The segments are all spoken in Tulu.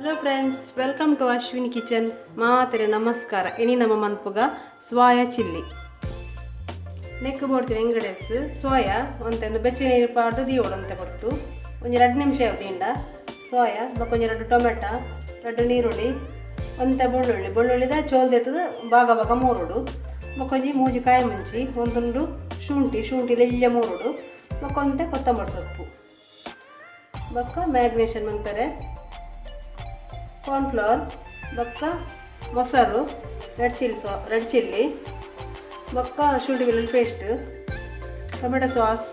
Hello friends, welcome to Ashwini kitchen. ಮಾತೆರೆ ನಮಸ್ಕಾರ. ಇನಿ ನಮ್ಮ ಮನ್ಪುಗ ಸೋಯಾ ಚಿಲ್ಲಿ. ನೆಕ್ ಬೋಡ್ತಿನ ಇಂಗ್ರೀಡಿಯೆಂಟ್ಸ್: ಸೋಯಾ ಒಂತೆ ಬೆಚ್ಚ ನೀರು ಪಾಡ್ದು ದೀವೊಡು ಒಂತೆ ಪೊರ್ತು, ಒಂಜಿ 2 ನಿಮಿಷ ದಿಂಡ ಸೋಯಾ. ಬೊಕ್ಕ ಒಂಜಿ ರಡ್ಡ್ ಟೊಮೆಟೊ, ರಡ್ಡ್ ನೀರುಳ್ಳಿ, ಒಂತೆ ಬೆಳ್ಳುಳ್ಳಿ, ಬೆಳ್ಳುಳ್ಳಿದ ಚೋಲ್ ದೆತ್ತದು ಭಾಗ ಭಾಗ ಮೂರುಡು. ಬೊಕ್ಕ ಒಂಜಿ ಮೂಜಿ ಕಾಯಿ ಮುಂಚಿ, ಒಂದು ತುಂಡು ಶುಂಠಿ, ಶುಂಠಿ ಎಲ್ಯ ಮೂರುಡು. ಬೊಕ್ಕ ಒಂತೆ ಕೊತ್ತಂಬರಿ ಸೊಪ್ಪು. ಬೊಕ್ಕ ಮ್ಯಾಗ್ನೇಷನ್ ಮನ್ಪೆರೆ ಕಾರ್ನ್ಫ್ಲವರ್, ಬೊಕ್ಕ ಮೊಸರು, ರೆಡ್ ಚಿಲ್ಲಿ, ಬೊಕ್ಕ ಶುಂಠಿ ಬೆಳ್ಳುಳ್ಳಿ paste, tomato sauce,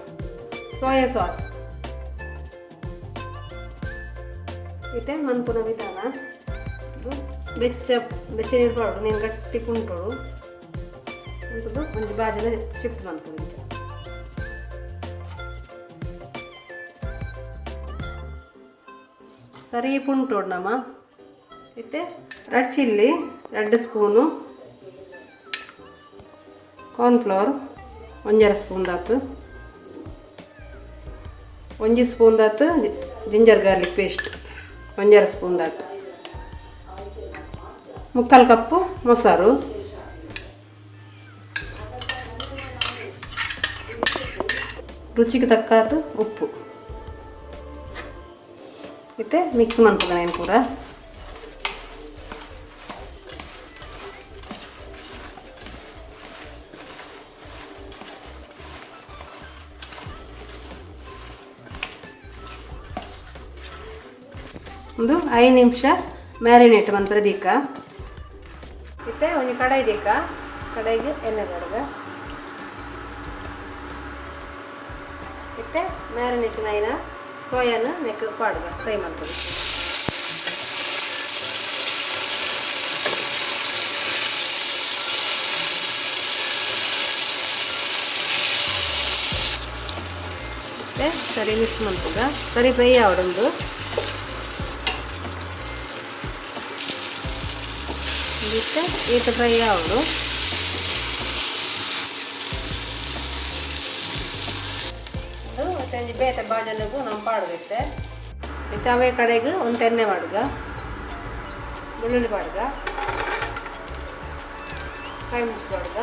soya sauce. ಇತ್ತೆ ಮನ್ಪುನ ವಿಧಾನ. ಇದು ಬೆಚ್ಚ ಬೆಚ್ಚ ನೀರು ಪಾಡೋಡು, ನೀನು ಗಟ್ಟಿ ಪುಂಟೋಡು ಉಂಟುದು. ಒಂಜಿ ಬಾಜನ ಶಿಫ್ಟ್ ಮನ್ಪುಡು ಇಂಚ. ಸರಿ ಪುಂಟೋಡು ನಮ. ಇತ್ತೆ ರೆಡ್ ಚಿಲ್ಲಿ 2 ಸ್ಪೂನು, ಕಾರ್ನ್ಫ್ಲವರ್ ಒಂಜರ ಸ್ಪೂನ್ ದಾತು, ಒಂಜಿ ಸ್ಪೂನ್ ದಾತು ಜಿಂಜರ್ ಗಾರ್ಲಿಕ್ ಪೇಸ್ಟ್, ಒಂಜರ ಸ್ಪೂನ್ ದಾತು, ಮುಕ್ಕಾಲು ಕಪ್ಪು ಮೊಸರು, ರುಚಿಗೆ ತಕ್ಕಾತು ಉಪ್ಪು. ಇತ್ತೆ ಮಿಕ್ಸ್ ಮನ್ಪುಗ ನೇನ್ ಪೂರ. ಒಂದು 5 ನಿಮಿಷ ಮ್ಯಾರಿನೇಟ್ ಮನ್ಪೆರೆ ದೀಕ. ಇತ್ತೆ ಒಂಜಿ ಕಡಾಯಿ ದೀಕ. ಕಡಾಯಿಗೆ ಎಣ್ಣೆ ಪಾಡುಗ. ಇತ್ತೆ ಮ್ಯಾರಿನೇಷನ್ ಆಯಿನ ಸೋಯಾನ ನೆಕ್ ಪಾಡುಗ, ಫ್ರೈ ಮನ್ಪುಗ. ಇತ್ತೆ ಸರಿ ಮಿಕ್ಸ್ ಮನ್ಪುಗ. ಸರಿ ಫ್ರೈ ಆವಡೊಂದು. ಇತ್ತೆ ಈತ ಫ್ರೈ ಆವಡು. ಅದು ಮತ್ತೆ ಒಂಜಿ ಬೇತೆ ಬಾಜನಗೂ ನಾವು ಪಾಡುಗತ್ತೆ. ಇತ್ತೆ ಅವೇ ಕಡೆಗೆ ಒಂದು ಎಣ್ಣೆ ಮಾಡುಗ. ಬೆಳ್ಳುಳ್ಳಿ ಪಾಡುಗ, ಕಾಯಿ ಮುಂಚಿ ಪಾಡುಗ,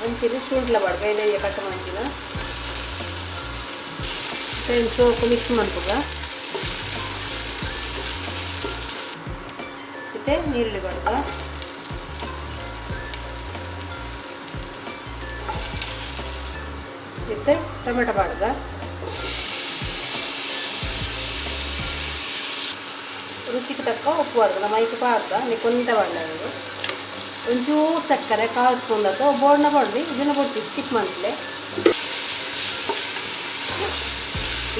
ಒಂಚೂರು ಶುಂಠಿಲ ಪಾಡುಗ, ಇಲ್ಲ ಕಟ್ಟ ಮಂಚಿನ ಸೋಕು ಮಿಕ್ಸ್ ಮನ್ಪುಗ. ಇತ್ತೆ ನೀರುಳ್ಳಿ ಪಾಡುಗ. ಇತ್ತೆ ಟೊಮೆಟೊ ಪಾಡುಗ. ರುಚಿಗೆ ತಕ್ಕ ಉಪ್ಪು ಪಾಡುಗ. ನಮ್ಮ ಐಕ್ ಪಾಡ್ದ ನೀ ಕೊಂತ ಪಾಡ್ಲ. ಒಂಚೂರು ಸಕ್ಕರೆ ಕಾಲು ಸ್ಪೂನ್ ಅಥವಾ ಬೋರ್ನ ಪಾಡ್ಲಿ, ಇದನ್ನ ಬೊಡ್ಚಿ, ಸ್ಕಿಪ್ ಮನ್ಪುಲೆ.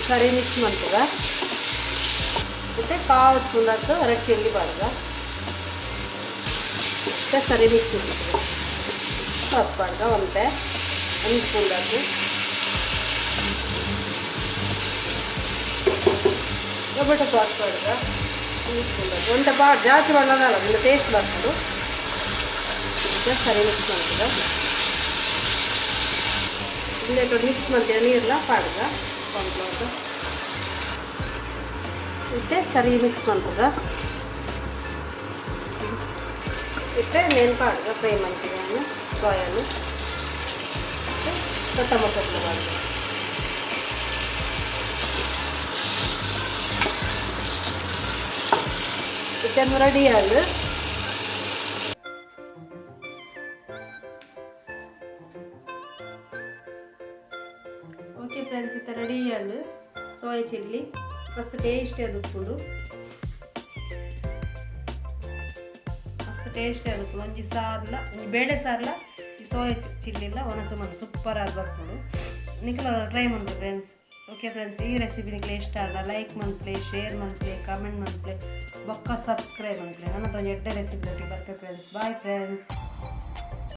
ಸರಿ ಮಿಕ್ಸ್ ಮನ್ಪುಗ. ಮತ್ತು ಕಾಲು ಸ್ಪೂನ್ ಆತು ರೆಡ್ ಚಿಲ್ಲಿ ಪಾಡುಗ. ಮತ್ತೆ ಸರಿ ಮಿಕ್ಸ್ ಮನ್ಪುಗ. ಸಾಸ್ ಪಾಡುಗ ಒಂತೆ, ಒಂದು ಸ್ಪೂನ್ ಹಾಕು. ಟೊಮೆಟೊ ಸಾಸ್ ಪಾಡುಗ ಒಂದು ಸ್ಪೂನ್ ಹಾಕು. ಒಂತೆ ಪಾ ಜಾಸ್ತಿ ಪಾಡೋದಲ್ಲ, ಒಂದು ಟೇಸ್ಟ್ ಬರ್ತದೆ. ಮತ್ತೆ ಸರಿ ಮಿಕ್ಸ್ ಮನ್ಪುಗ. ಇಂದೆಟ್ ಮಿಕ್ಸ್ ಮಲ್ತಿನ ನೀರ್ಲ ಪಾಡುಗ ಕಾರ್ನ್ಫ್ಲವರ್. ಇತ್ತೆ ಸರಿ ಮಿಕ್ಸ್ ಮನ್ಪುಗ. ಇತ್ತೆ ನೇನ್ ಪಾಡುಗ, ಫ್ರೈ ಮಲ್ತಿನ ಸೋಯಾನು. ಕೊತ್ತಂಬರಿ ಸೊಪ್ಪು ಪಾಡುಗ. ಇತ್ತೆ ರೆಡಿ ಆಂಡ್. ಓಕೆ ಫ್ರೆಂಡ್ಸ್, ಇತ್ತೆ ರೆಡಿ ಆಂಡ್ ಸೋಯಾ ಚಿಲ್ಲಿ. ಮಸ್ತ್ ಟೇಸ್ಟಿ ಆದುಪ್ಪುಂಡು, ಮಸ್ತ್ ಟೇಸ್ಟಿ ಆದುಪ್ಪುಂಡು. ಒಂಜಿ ಸಾರ್ಲ, ಒಂಜಿ ಬೇಳೆ ಸಾರ್ಲ, ಈ ಸೋಯಾ ಚಿಲ್ಲಿಲ ಒಣಸು ಮನ್ಪು ಸೂಪರ್ ಆದ್ ಬರ್ಪುಂಡು. ನಿಕುಲು ಟ್ರೈ ಮನ್ಪು ಫ್ರೆಂಡ್ಸ್. ಓಕೆ ಫ್ರೆಂಡ್ಸ್, ಈ ರೆಸಿಪಿ ನಿಕ್ಲೆ ಇಷ್ಟ ಆಂಡ ಲೈಕ್ ಮನ್ಪುಲೆ, ಶೇರ್ ಮನ್ಪುಲೆ, ಕಮೆಂಟ್ ಮನ್ಪುಲೆ, ಬೊಕ್ಕ ಸಬ್ಸ್ಕ್ರೈಬ್ ಮನ್ಪುಲೆ. ನನ್ನ ಒಂಜಿ ಎಡ್ಡೆ ರೆಸಿಪಿ ಬರ್ಪೆ ಫ್ರೆಂಡ್ಸ್. Bye friends.